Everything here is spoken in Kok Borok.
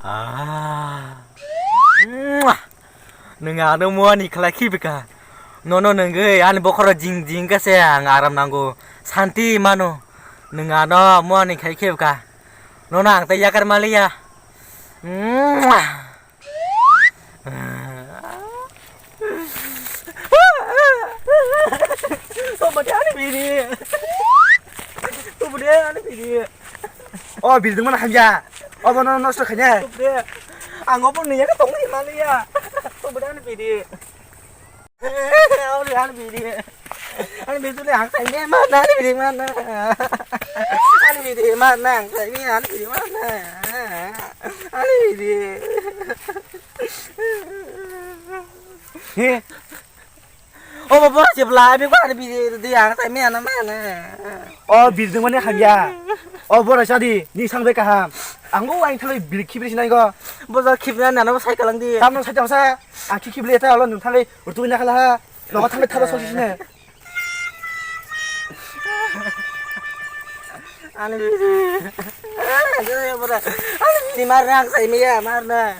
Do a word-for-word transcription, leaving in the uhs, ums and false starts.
Ah. Mwah. Nwng ano muani khlai khibika. Nono nwngwi ani bokhoro jing jing khe se ang aram nango. Santi mano. Nwng ano muani khai khibika. Nono ang tei yakar maliya. Mwah. Tobode ani bini. Tobode ani bini. O bini dungmano hamya. Obono nosto khainai. Tobode. Ang obo niyakhe tongwi maliya. Tobode ani bini. Ani bini. Ani bini tuli ang khainai mana ani bini mana. Ani bini mana ang khainai ani bini mana. Ani bini. He. O baba, jebla, abi ko ani bini di ang tai me ana mana. O bini mane hamya. O bora sadi, ni sang be kaham. Ang go ain thalai bini khibri sinai go. Boja khibri ani ana sai kalang di. Tamno sai tamsa. Ang khi khibri ta alo nung thalai urtu na khala ha. Nogo thalai thada sosi sine. Ani bini. Ani bini mar nang sai me ya mar na.